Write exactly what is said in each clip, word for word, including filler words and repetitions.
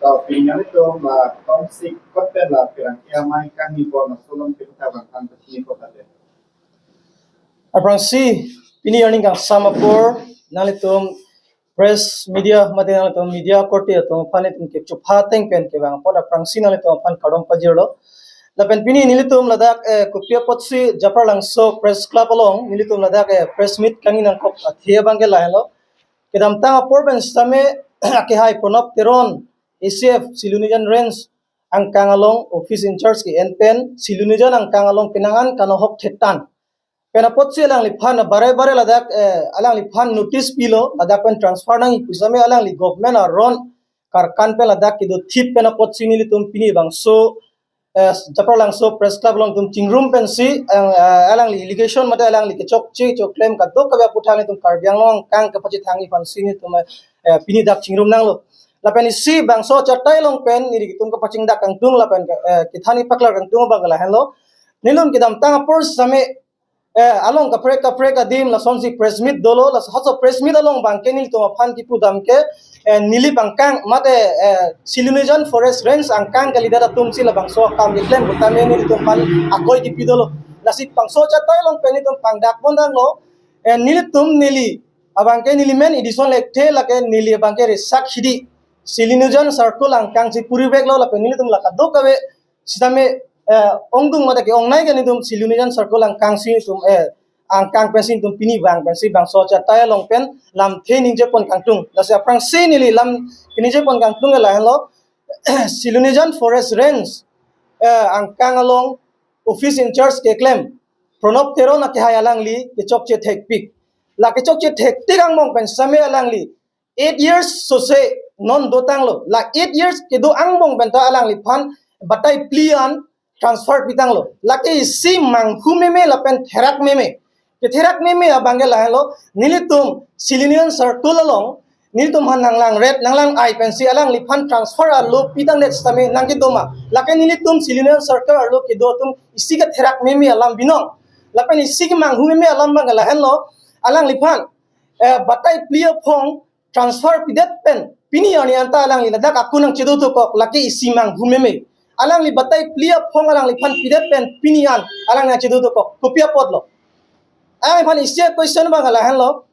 Tapi yang itu, Mbak Tomsik, kot pen la pirang kia mai kami pon, Solom kita bang kan kesini kota deh. Aphrangsi, pini arni kangsam apor, nanglitum press media, mate nanglitum media korte atum aphan itum kepchupha ateng pen kevang apot aphrangsi nanglitum aphan kardom pajirlo. Lapen pini nelitum ladak, eh, kopi apotsi Japralangso Press Club along nelitum ladak, eh, press meet kangni nangkok athe abang ke lahenlo. Kedamtang apor pen sitame akehai Pranab Teron, A C F, Silonijan Range angkang along office in charge ke-en pen Silonijan angkang along penang an kanohok thetan. Pen apotsi alangliphan bare bare ladak, eh, alangliphan notice pilo, ladak pen transfer nangji pu sitame alangli government aron karkan pen ladak kedo thip pen apotsi nelitum pini bangso, eh, Japralangso Press Club along itum chingrum pensi, ang, eh, alangli allegation mate alangli kechokche choklem kadokave aputhak nelitum Karbi Anglong angkang kepachethangji aphansi nelitum, eh, pini dak chingrum nanglo. Lapen isi bangso achatai along pen nelitum kepachingdak kangtung lapen, eh, kethan kepaklar kangtung abang lahenlo. Nelitum kedamtang apor sitame, eh, along kaprek kaprek adim lasonsi press meet dolo, laso press meet along abang ke nelitum aphan kipudam ke, eh, Nilip angkang mate, eh, Silonijan Forest Range angkang kalidet atumsi labangso akam keklem pu tame nelitum aphan akoi kipi dolo. Lasi bangso achatai along pen nelitum pangdak pon tanglo, eh, nelitum neli abang ke neli men Edison Lekthe, lake neli abang ke Resak Hidi, Silonijan Circle angkangsi puribeklo lapen nelitum la kadokave sitame, eh, ongdung mate ke-ongnei ke nelitum Silonijan Circle angkangsi itum, eh, angkang pensi itum pini bang pensi bangso achatai along pen lamthe ningje pon kangtung. Lasi aphrangsi neli lam ningje pon kangtung ke lahenlo, Silonijan Forest Range, eh, angkang along office in charge keklem Pranab Teron akehai alangli kechokche thekpik. La kechokche thektik angbong pen sitame alangli eight years sose non dotanglo. La eight years kedo angbong pen ta alangliphan batai phli an transfer pitanglo. Lake isi manghu meme lapen therak meme. Ketherak meme abang ke lahenlo, nelitum Silonijan Circle along nelitum aphan nanglangret, nanglang-ai pensi alangliphan transfer arlo pitangdet sitame nangkedoma. Lake nelitum Silonijan Circle arlo kedo atum isi ketherak meme alam binong. Lapen isi kemanghu meme alam abang ke lahenlo, alangliphan, eh, batai phli aphong transfer pidet pen pini arni anta alangli ladak ako nangchedo dokok, lake isi manghu meme. Alangli batai phli aphong alangliphan pidet pen pini an alang nangchedo dokok. Kopi apotlo? Alangliphan isi question abang lahenlo.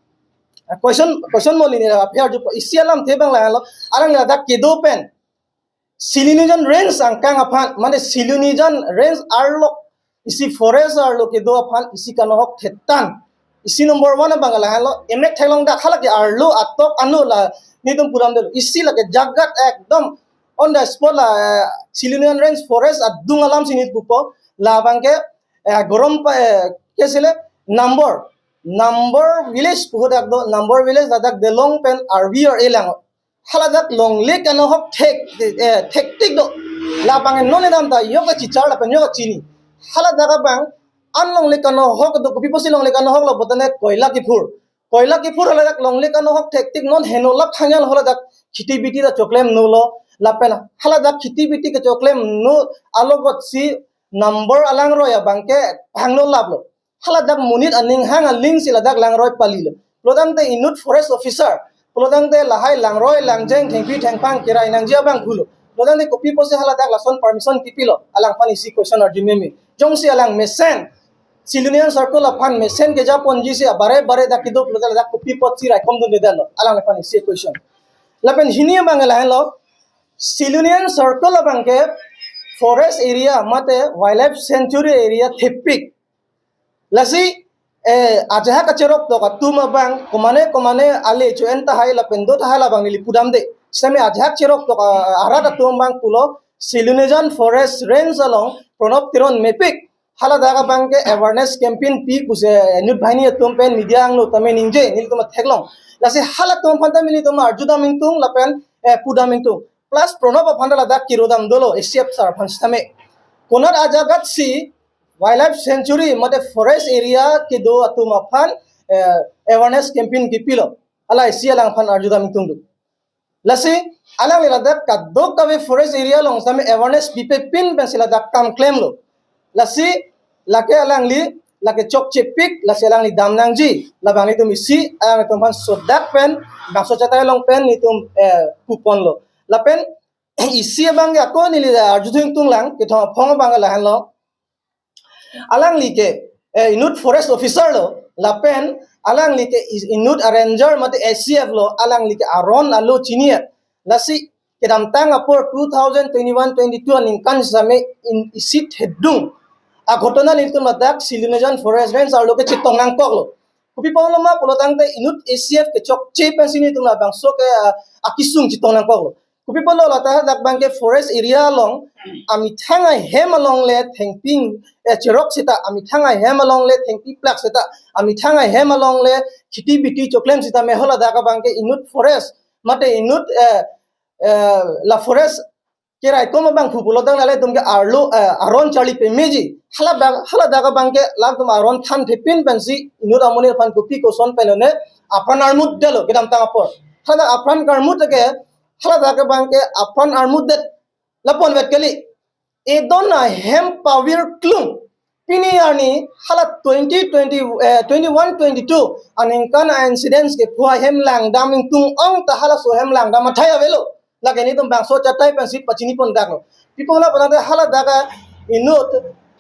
Ah, question, question mo lini la aphi arju isi alamthe abang lahenlo. Alangli ladak kedo pen Silonijan Range angkang aphan, mane Silonijan Range arlo, isi forest arlo kedo aphan isi kanohok thetan. Isi number one abang lahenlo, emek theklong dak halake arlo atok ano la nelitum pudamdetlo. Isi lake jagat ekdom on the spot la, eh, Silonijan Range forest adung alamsi nelitum pupo, labang ke, eh, gorom pa, eh, kesile number, number village puhudak do, number village ladak Delong pen R V R A lang. Haladak longle kanohok thek, eh, thektik do. Labang non nedam ta yok kachichar lapen yok kachini. Haladak abang an longle kanohok do, kopi apotsi longle kanohok lo putangte koila kiphur. Koila kiphur haladak longle kanohok thektik non heno lap thangel haladak khiti biti ta choklem nolo. Lapen haladak khiti biti kechoklem no alogotsi number alangroi abang ke hangno laplo. Haladak monit aning hang alingsi ladak langroi palilo. Pulotangte inut forest officer, pulotangte lahai langroi langjeng thengpi thengphang kerai nangji abang pulo. Pulotangte kopi apotsi haladak lason permission kipilo? Alangphan isi question arju meme. Jongsi alang mesen, Silonijan Circle aphan mesen kejaponjisi abare bare dak kedo pulote ladak kopi apotsi raikom dundedetlo? Alangphan isi question. Lapen hini abang lahenlo, Silonijan Circle abang ke forest area mate wildlife sanctuary area thepik. Lasi, eh, ajahak acherok tok atum abang, komane komane ale cho-en tahai lapen do tahai labang neli pudamde. Sitame ajahak cherok tok, ah, arat atum abang pulo, Silonijan Forest Range along Pranab Teron mepik. Haladak abang ke awareness campaign pi pusi, eh, inut banghini atum pen media angno tame ningje, nelitum theklong. Lasi halatum aphan tame nelitum arjudam ingtung lapen, eh, pudam ingtung. Plus Pranab aphan ladak kirodam dolo, A C F sir aphan sitame. Konat ajagatsi wildlife sanctuary mate forest area kedo atum aphan, eh, awareness campaign kipilo? Ala isi alangphan arjudam ingtungduk. Lasi alangli ladak kadokave forest area along sitame awareness pipepin pensi ladak kam klemlo. Lasi lake alangli, lake chokchepik, lasi alangli dam nangji. Labang nelitum isi alanglitum aphan sodak pen Bangso achatai along pen nelitum, eh, puponlo. Lapen isi abangke ako neli arjuthu ingtunglang, kethom aphong abangke lahenlo. Alangli ke, eh, inut forest officer lo, lapen alangli ke is-, inut ranger mate S C F lo, alangli ke aron alo chini-et. Lasi kedamtang apor two thousand twenty-one twenty-two aningkan sitame in isi thedung aghotona nelitum ladak Silonijan Forest Range arlo ke chetong nangkoklo. Kopi apotlo ma pulotangte inut S C F kechokche pensi nelitum labangso ke, ah, akesung chetong nangkoklo. Kopi apotlo ladak abangke forest area along amethang ahem along le thengpi, eh, cherok seta, amethang ahem along le thengpi plak seta, amethang ahem along le kheti biti choklem seta me haladak abangke inut forest mate inut, eh, eh, la forest keraikom abangphu pulotang lale atum ke arlo, eh, aron charli pemeji. Haladak, haladak abangke latum aron thanthepin pensi inut amonit aphan kopi koson pen lone apran armut detlo kedamtang apor. Haladak apran karmut ke, haladak abangke apran armut det lapu-an vet kali. Edon ahem pavir klung. Pini arni hala twenty twenty, eh, twenty-one twenty-two aningkan a-incidents kepho ahem langdam ingtung ong ta halaso ahem langdam athai avelo. Lake nelitum bangso achatai pensi pachini pondaklo. Kopi apotlo pulotangte haladak inut,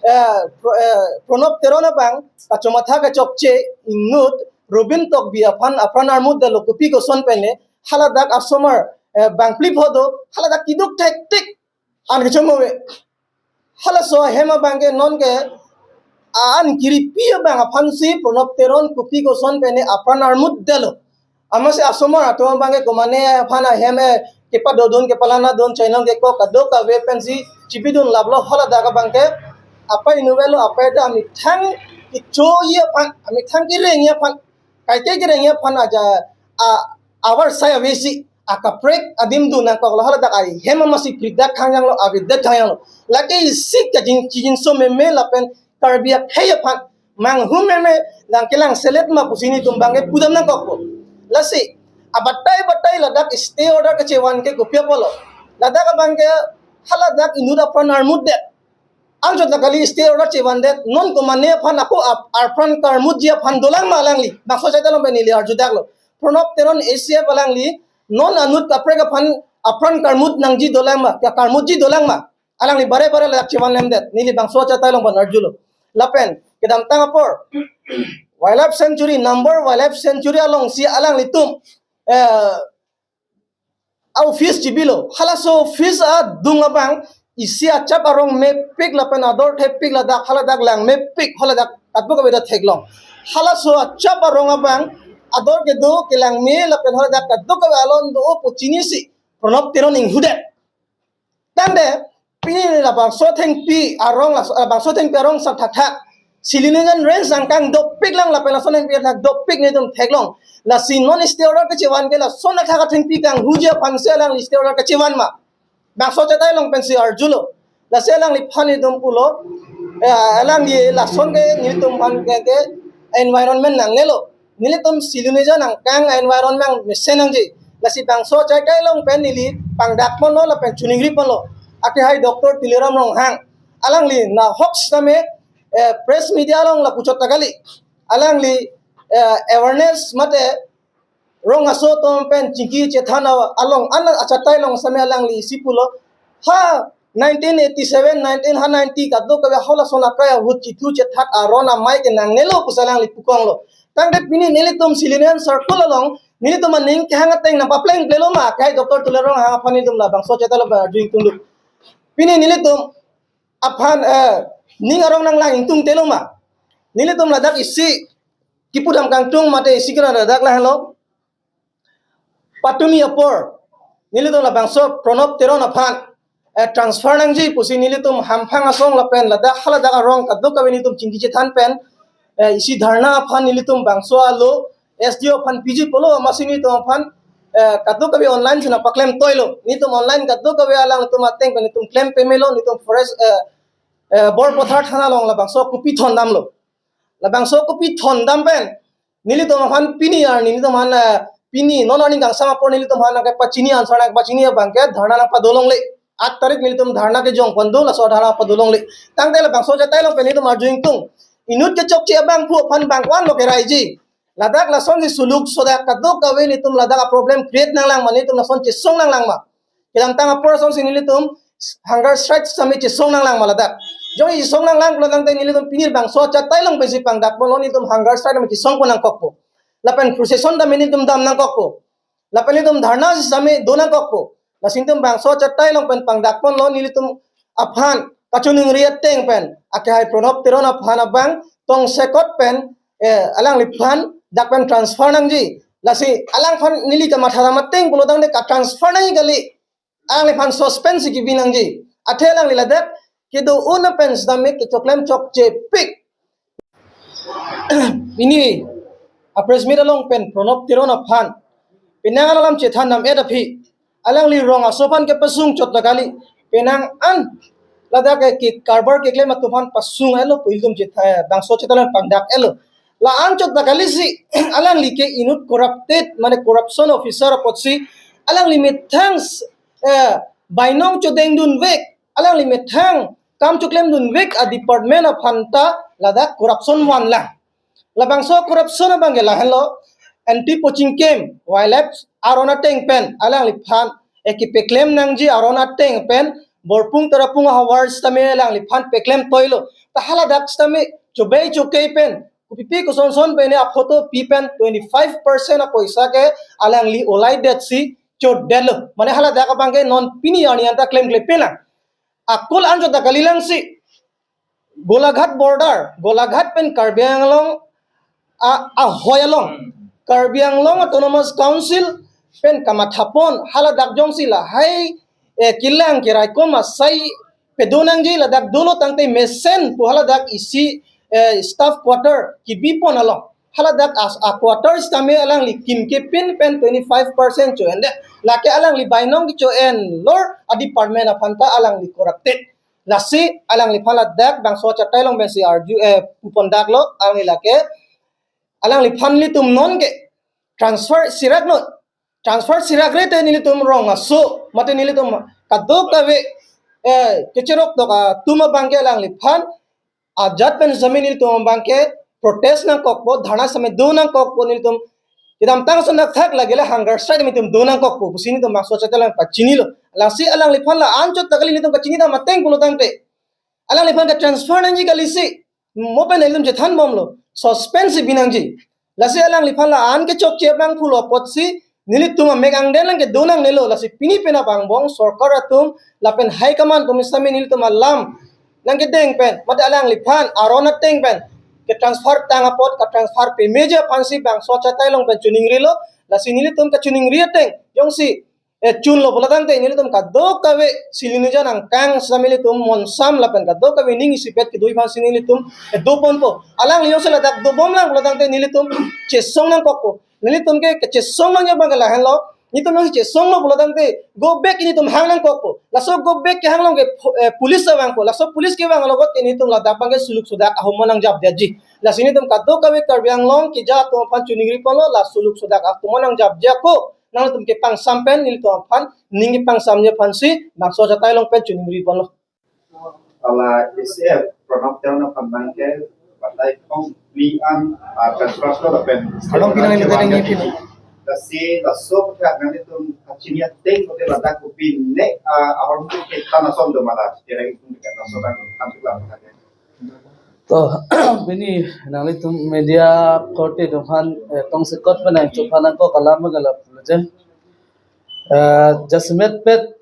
eh, Pro-, eh, Pranab Teron abang kachomatha kechokche inut Robin Tokbi aphan apran armut detlo kopi koson pen le haladak asomar, eh, bangphli pho do, haladak keduk thektik an kechomove. Halaso ahem abangke nonke an kiripi abang aphansi Pranab Teron kopi koson pen le apran armut detlo. Amatsi asomar atum abangke komane aphan ahem, eh, kepadodun kepalanadun chainong kekok kadokave pensi chipidun laplo. Haladak abangke apai inut avelo, apai ta amethang kechoji aphan, amethang kerengji aphan, kaike kerengji aphan aja, a, avarsai avesi akaprek adim dun nangkoklo. Haladak ahem amatsi predak khangjanglo, avedet khangjanglo. Lake isi kajing chijinso meme lapen Karbi akhei aphan manghu meme nangkelang selet ma pusi nelitum abangke pudam nangkokpo. Lasi abatai batai ladak stay order kechevan ke kopi apotlo? Ladak abangke haladak inut apran armut det. Anchot ta kali stay order chevandet, non komane aphan ako ap-, apran karmutji aphan dolang ma alangli? Bangso achatai along pen neli arjudaklo. Pranab Teron S C F alangli non anut kaprek aphan apran karmut nangji dolang ma, ya karmutji dolang ma? Alangli bare bare ladak chevan lemdet, neli bangso achatai along pen arjulo. Lapen kedamtang apor Wildlife Sanctuary, Nambor Wildlife Sanctuary alongsi alanglitum, eh, a-office chibilo. Halaso office adung abang isi achap arong mepik lapen ador thepik, ladak haladak lang mepik, haladak kadokave ta theklong. Halaso achap arong abang ador kedo kelang me lapen haladak kadokave alon do pu chinisi Pranab Teron inghudet. Tangte pini labangso thengpi arong, labangso thengpi arong sangthakthak Silonijan Range angkang dopik lang lapen lason thengpi athak dopik nelitum theklong. Lasi non stay order kechevan ke lason athak athengpi kanghuji aphansi alangli stay order kechevan ma? Bangso achatai along pensi arjulo. Lasi alangliphan nelitum pulo, eh, alangli lason ke nelitum aphan ke, ke environment nangnelo. Nelitum Silonijan angkang environment mesen nangji. Lasi bangso achatai along pen neli pangdakponlo lapen choningriponlo. Akehai Doctor Tuliram Ronghang, alangli nahok sitame, eh, press media along lapuchot ta kali. Alangli, eh, awareness mate rong aso atum pen chingki chethan a-, along an achatai along sitame alangli isi pulo, ha nineteen eighty-seven, nineteen, ha ninety kadokave halason akrai ahut chithu chethat aron amei ke nangnelo pusi alangli pukonglo. Tangte pini nelitum Silonijan Circle along nelitum aning kehang ateng nangpaplengplelo ma? Akehai Doctor Tuliram Ronghang aphan nelitum labangso achatai along pen arju ingtunglo. Pini nelitum aphan, eh, ning arong nanglang ingtungtelo ma? Nelitum ladak isi kipudam kangtung mate isi kena ladak lahenlo. Patumi apor nelitum labangso Pranab Teron aphan, eh, transfer nangji pusi nelitum Hamphang asong lapen ladak haladak arong kadokave nelitum chingki chethan pen, eh, isi dharna aphan nelitum bangso alo S D O aphan piji pulo, amatsi nelitum aphan, eh, kadokave online si nangpaklem toilo. Nelitum online kadokave alangtum ateng pen nelitum klem pemelo, nelitum forest, eh, eh, Borpathar thana along labangso kopi thondamlo. Labangso kopi thondam pen nelitum aphan pini arni, nelitum aphan, eh, pini non arni kangsam apor nelitum aphan nangkepachini, answer nangkepachini abangke dharna nangpadolongle. Aat tarik nelitum dharna kejongpon do, laso dharna padolongle. Tangte labangso achatai along pen nelitum arju ingtung. Inut kechokche abangphu aphan bang ko-anlo keraiji? Ladak lasonsi suluk sodak kadokave nelitum ladak a-problem create nanglang ma, nelitum lason chesong nanglang ma. Kedamtang apor asonsi nelitum hunger strike sami chesong nanglang ma ladak. Jongsi chesong nanglang pulo tangte nelitum pini bangso achatai along pensi pangdakponlo, nelitum hunger strike sami chesongpon nangkokpo. Lapen procession tame nelitum dam nangkokpo. Lapen nelitum dharna sami do nangkokpo. Lasi nelitum bangso achatai along pen pangdakponlo, nelitum aphan kachiningri ateng pen, akehai Pranab Teron aphan abang tongsekot pen, eh, alangliphan dak pen transfer nangji. Lasi alangphan neli kamatha dam ateng pulo tangte ka-transfer nangji kali. Alangliphan suspense si kebi nangji. Athe alangli ladak kedo-un pen sitame kechoklem chokchepik. Pini a-press meet along pen Pranab Teron aphan penang alam chethan dam-et aphi, alangli rong aso aphan kepasung chot ta kali, penang an ladak ke karbar keklem atum aphan pasung-etlo pu ilitum chethan, bangso achatai along pangdak-etlo. La-an chot ta kalisi alangli ke inut corrupted, mane corruption officer apotsi alangli methang, eh, bainong chodengdunvek, alangli methang kam choklemdunvek a-department aphan ta ladak corruption vanlang. Labangso corruption abang ke lahenlo, anti poaching camp, wildlife aron ateng pen alangliphan eki peklem nangji aron ateng pen Borpung Tarapung ahavar sitame alangliphan peklem toilo. Ta haladak sitame chobei chokei pen, kopipi kosonson pen ne a-photo pi pen twenty-five percent apoisa ke alangli olai detsi chodetlo. Mane haladak abang ke non pini arni anta klemkle pelang. Akul anjo ta kalilangsi Golaghat border, Golaghat pen Karbi Anglong a, ahoi along, Karbi Anglong Autonomous Council pen kamathapon haladak jongsi lahai, eh, kelang keraikom asai pedo nangji, ladak dolo tangte mesen pu haladak isi, eh, staff quarter kebipon along. Haladak as a-quarter sitame alangli kim kepin pen twenty-five percent cho-endet. Lake alangli bainong kecho-enlor a-department aphan ta alangli corrupted. Lasi alangliphan ladak bangso achatai along pensi arju, eh, pupondaklo, alangli lake, alangliphan nelitum non ke transfer sirak non. Transfer sirak re te nelitum rong aso, mate nelitum kadokave, eh, kecherok dok atum abang ke alangliphan ajat pen sami nelitum abang ke protest nangkokpo, dharna sami do nangkokpo nelitum. Kedamtang ason thakthak lagile hunger strike nelitum do nangkokpo pusi nelitum bangso achatai along pachinilo. Lasi alangliphan la-an chot ta kali, nelitum kachini dam ateng pulo tangte alangliphan ke-transfer nangji kalisi, mo pen nelitum chethan bomlo, suspense si bi nangji. Lasi alangliphan la-an kechokche abang pulo apotsi nelitum amek angden lang kedo nangnelo, lasi pini pen abang bong sorkar atum lapen high command atum sitame nelitum alam nangkedeng pen, mate alangliphan aron ateng pen ke-transfer tang apot, ka-transfer pemeji aphansi bangso achatai along pen chiningrilo. Lasi nelitum kachiningri ateng jongsi, eh, chunlo pulo tangte nelitum kadokave Silonijan angkang sitame nelitum monsam lapen kadokave ning isipet kedo aphansi nelitum, eh, doponpo. Alangli jongsi ladak dobomlang pulo tangte nelitum chesong nangkokpo. Nelitum ke kechesong nangji abang ke lahenlo. Nelitum jongsi chesonglo pulo tangte go back nelitum hang nangkokpo. Laso go back kehang along ke pho-, eh, police ta vangpo. Laso police kevang alogot ke nelitum ladak abang ke suluk sodak ahumon nangjapdetji. Lasi nelitum kadokave Karbi Anglong keja atum aphan chiningriponlo, la suluk sodak ahumon nangjapdetji ako. Nangtum kepangsam pen nelitum aphan ning kepangsamji aphansi bangso achatai along pen chiningriponlo. Hala A C F Pranab Teron aphan abang ke batai kong li an, ah, transfer lapen Pranab Teron ini tadi ini. Lasi laso aputhak nanglitum kachini ateng kote ladak kopine, ah, ahormu ke tan ason do ma la, kira itum ke tan ason kan, kan kelam kan. To, pini nanglitum media korte atum aphan, eh, tongsekot pen nangchophan nangkok alam ke lapu je. Eh, jasemet pet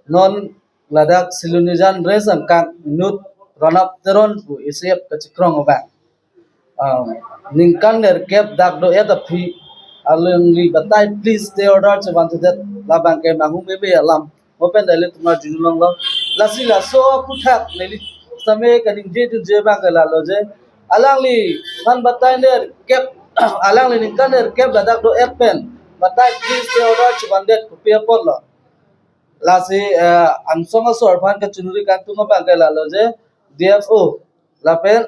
non ladak Silonijan Range angkang inut Pranab Teron pu A C F kachikrong abang, ah, ningkan nerkep dak do-et aphi alangli batai please stay order chevanthedet, labang ke manghumeme alam. Mo pen nelitum arjulonglo. Lasi laso aputhak neli sitame kaningjedunji abang ke lalo je, alangliphan batai nerkep, alangli ningkan nerkep ladak do-et pen batai please stay order chevandet kopi apotlo. Lasi, eh, angsong asor aphan kachiningri kangtung abang ke lalo je, D F O lapen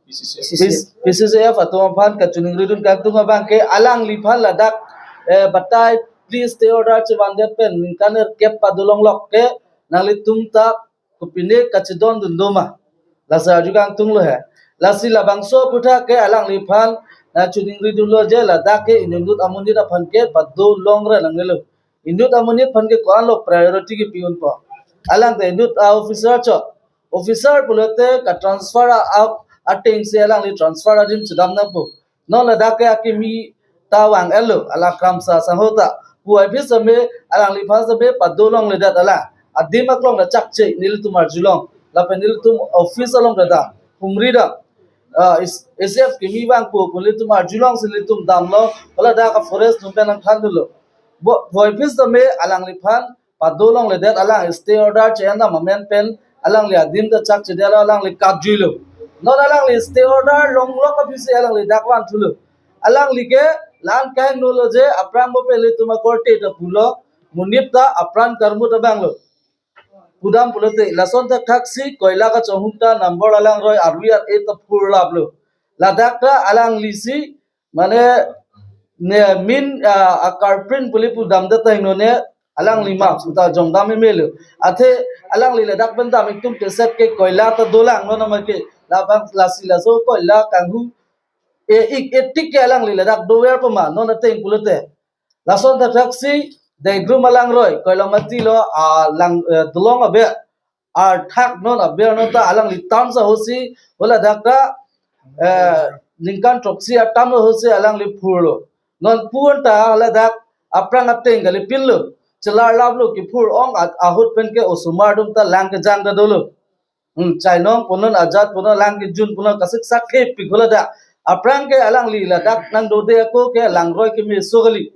P C C F atum aphan kachiningridun kangtung abang ke alangliphan ladak, eh, batai please stay order chevandet pen ningkan nerkep padolonglok ke nanglitum ta kopine kachedondun do ma, laso arju kangtunglo he. Lasi labangso aphuthak ke alangliphan nangchiningri dunlo je ladak ke inut amonit aphan ke pado longre nangnelo. Inut amonit aphan ke ko-anlo priority kepi-unpo. Alang te inut a-officer chot. Officer pulote ka-transfer a, a, atengsi alangli transfer adim chedam nangpo. Non ladak ke akimi ta vang-etlo, alang Kramsa asangho ta. Puvoiphit sitame alangliphan sitame pado longledet alang. Adim aklong ta chakche nelitum arjulong. Lapen nelitum office along ta dam, humri dam. Ah, is-, A C F kimi vangpo pu nelitum arjulongsi nelitum damlo. Hala dak a-forest atum pen nangthandunlo. Bo, puvoiphit sitame alangliphan pado longledet, alang stay order che-en dam amen pen alangli adim ta chakchedetlo, alangli katjuilo. Non alangli stay order longlok aphisi alangli dak vanthulo. Alangli ke la-an kahengnolo je aphrang bo pen ilitum akorte ta pulo, monit ta apran karmut abanglo. Pudam pulote lason thakthaksi koila kachonghong ta number alangroi arvi ar-e ta phurlaplo. Ladak ta alanglisi mane ne min, ah, a-culprit pule pudam ta tahingno ne alangli ma puta jongdam emelo. Athe alangli ladak pen dam itum keset ke koila ta dolang non nama ke labang lasi laso koila kanghu e-ik etik ke alangli ladak dover pama non ateng pulote. Lason thakthaksi Degrum alangroi Koilamati lo alang, eh, dolong aber arthak non aber non ta alangli tams ahosi hala dak ta, eh, ningkan throksi atam ahosi alangli phurlo. Non pu-an ta hala dak aphrang ateng kali pinlo. Chelarlaplo kephur-ong at-, ahut pen ke osomar atum ta lang kejang ta dolo. Hmm, chainong punon ajat punon lang kejun punon kasik sakhe pik hala dak. Aphrang ke alangli ladak nangdode ako ke langroi kemeso kali.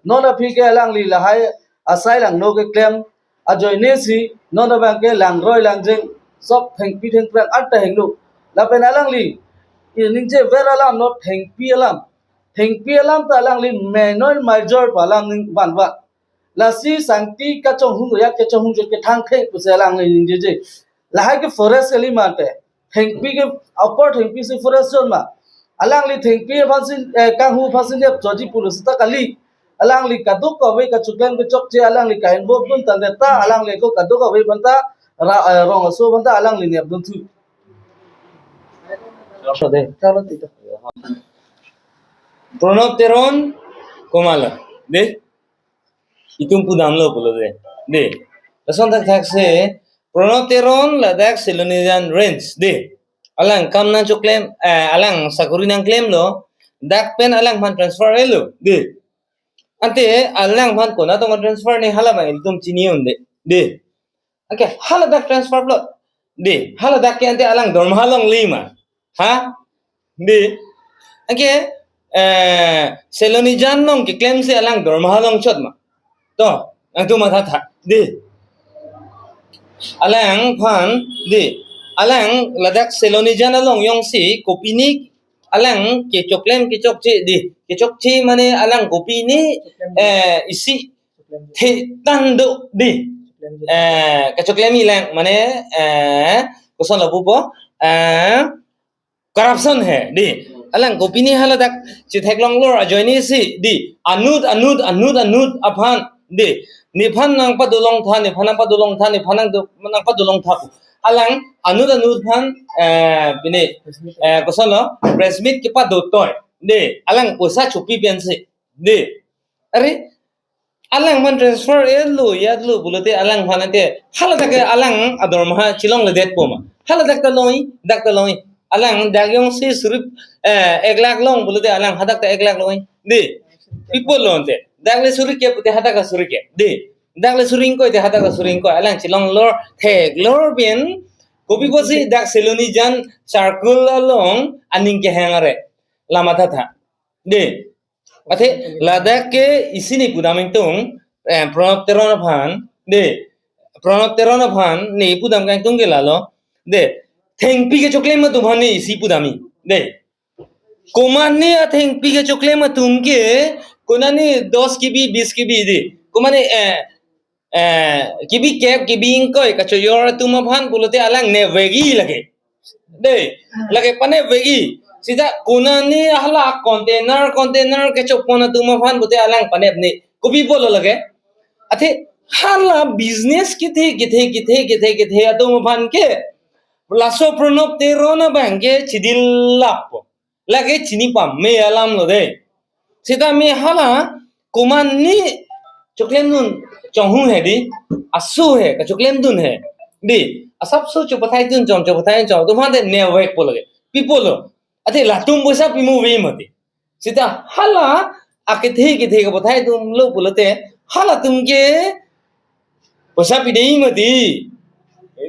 Non aphi ke alangli lahai asai langno keklem ajoinesi non abang ke langroi langjeng sop thengpi thengphrang anta hengno. Lapen alangli iningje ver alam non thengpi alam. Thengpi alam ta alangli menoi major pa alam ning vanvan. Lasi sangti kachonghong ya kachonghong je kethang theng pusi alangli ningjeje. Lahai ke forest kali mate. Thengpi ke apor thengpi si forest zone ma. Alangli thengpi aphansi, eh, kanghu aphansi nep choji pulo seta kali. Alangli kadokave kachoklem kechokche alangli ka-involve dun tangte ta alangli ko kadokave aphanta ra, eh, rong aso aphanta alangli nepdunthu. Chalo, tita. Pranab Teron, komatlo. De. Itum pudamlo pulote. De. Lason thakthaksi Pranab Teron ladak Silonijan Range. De. Alang kam nangchoklem, eh, alang sakori nangklemlo. Dak pen alangphan transfer etlo. De. Ante alangphan konat tong transfer ne hala abang ilitum chini un-e. De. Anke hala dak transfer lo. De. Hala dak ke ante alang dormaha longle ma. Ha? De. Anke, eh, Silonijan along keklemsi alang dormaha longchot ma. To, nangtum mathatha. De. Alangphan, de. Alang ladak Silonijan along jongsi kopine alang kechoklem kechokche, de. Kechokche mane alang kopine, eh, isi the tando, de. Eh, kechoklem ilang mane, eh, kosonlo pupo, eh, corruption he, de. Alang kopine hala dak chetheklonglor ajoinesi, de. Anut, anut, anut, anut aphan, de. Nephan nangpadolongtha, nephan nangpadolongtha, nephan nangdo-, nangpadolongtha pu. Alang anut anut aphan, eh, pine, eh, kosonlo, press meet kepado toi. De, alang poisa chopi pensi. De. Are, alangphan transfer etlo, etlo pulote alangphan ante. Hala dak ke alang adormaha chelongledetpo ma. Hala dak ta longji, dak ta longji. Alang dak jongsi suri, eh, ek lakh long pulote alang hadak ta ek lakh longji. De. Pi pulo ante. Dak le suri kep pute hadak ta suri kep. De. Dak le suri ingkoi te hadak ta suri ingkoi. Alang chelonglor theklor pen. Kopi pusi dak Silonijan circle along aning kehang are. La mathatha. De. Athe ladak ke isi ne pudam ingtung, eh, Pranab Teron aphan, de, Pranab Teron aphan ne pudam kangtung ke lalo, de, thengpi kechoklem atum aphan ne isi pudamji, de. Komane athengpi kechoklem atum ke, konane dos kibi, bis kibi, de. Komane, eh, eh, kibi kep, kibi ingkoi kachojor atum aphan pulote alang nepvekji lake. De, lake panepvekji. Sita konane hala container, container kechopon atum aphan pulote alang panepne. Kopi pulo lake. Athe hala business kethe, kethe, kethe, kethe, kethe atum aphan ke. Laso Pranab Teron abang ke chidil lapo. Lake chini pame alam lo de. Seta me hala komat ni choklemdun chonghong he di. Aso he, kachoklemdun he. Di, asapso chopathai dun chong, chopathai chong. Atum aphan te nevek po lake. Pi pulo. Ate latum poisa pimo ave mati. Seta hala akethe kethe kapathai atum lo pulote, halatum ke poisa pidei mati.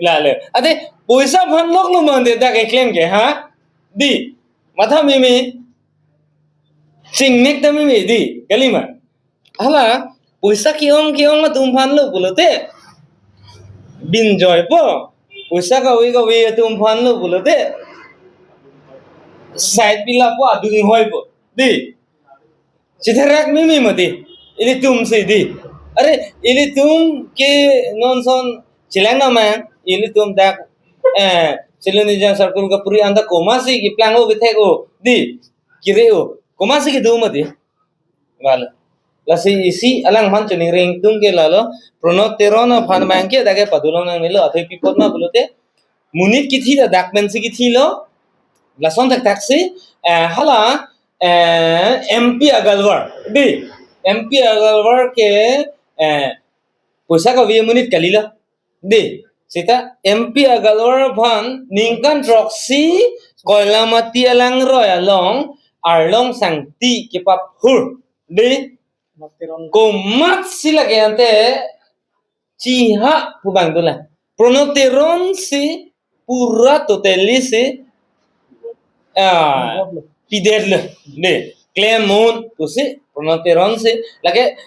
Lale. Ate poisa aphan lok lo mante dak keklem ke, ha? Di. Matha meme. Chingnek ta meme di. Kali ma? Hala, poisa ke-ong ke-ong atum aphan lo pulote, binjoi po. Poisa kave kave atum aphan lo pulote, side pila po, adung hoi po. Di. Chitherak meme mati. Ilitum si di. Are, ilitum ke non son chelang nama, ilitum dak, eh, Silonijan circle kapuri anta komatsi keplang-o kethek-o. Di. Kere-o. Komatsi kedo mati. Vale. Lasi isi alang aphan choningri ingtung ke lalo, Pranab Teron aphan abang ke dak ke padolong nangnelo, athe pi apot ma pulote, monit kithi ta dak pensi kithilo, lason thakthak si, eh, hala, eh, M P Agarwal, di, M P Agarwal ke, eh, poisa kave amonit kalilo. Di, seta M P Agarwal aphan ningkan throksi Koilamati alangroi along Arlong Sangti kepaphur. Di, komatsi lake ante chiha pu abang dolang. Pranab Teron si pura totally si, ah, pidetlo. Di, klem un pusi Pranab Teron si. Lake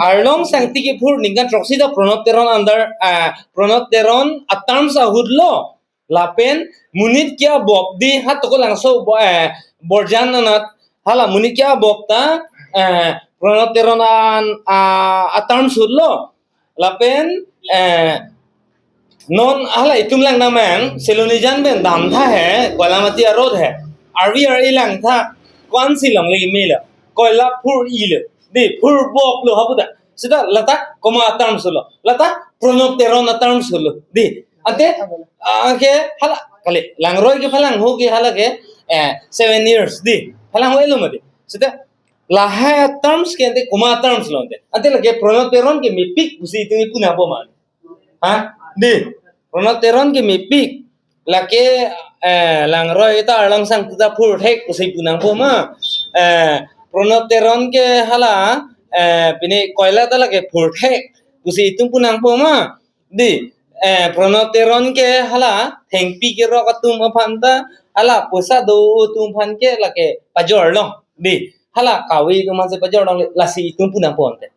Arlong Sangti kephur ningkan throksi ta Pranab Teron under, ah, Pranab Teron aterms ahut lo. Lapen monit ke-abop di ha Tokolangso bo-, eh, Borjan anat hala monit ke-abop ta, eh, Pranab Teron an, ah, aterms ahut lo. Lapen, eh, non hala itum lang namang, Silonijan pen damtha he, Koilamati a-road he. Arvi ar-e langtha, ko-ansi longle melo. Koila phur-ilo. Di, phur boplo ha puta. Seta lata komat aterms lo. Lata Pranab Teron aterms lo. Di. Ante, ah, ke hala, kali, langroi kephalangho ke hala ke, eh, seven years. Di. Phalangho-elo mati. Seta lahai aterms ke ante komat aterms lo ante. Ante lake Pranab Teron ke mepik pusi itum pu nangpo ma. Ha? Di. Pranab Teron ke mepik. Lake, eh, langroi ta Arlong Sangti ta phurthek pusi pu nangpo ma. Eh, Pranab Teron ke hala, eh, pine koila ta lake phurthek pusi itum pu nangpo ma. Di. Eh, Pranab Teron ke hala thengpi kerok atum aphan ta hala poisa do atum aphan ke lake pajorlo. Di. Hala kave atum aphansi pajorlo, lasi itum pu nangpo ante.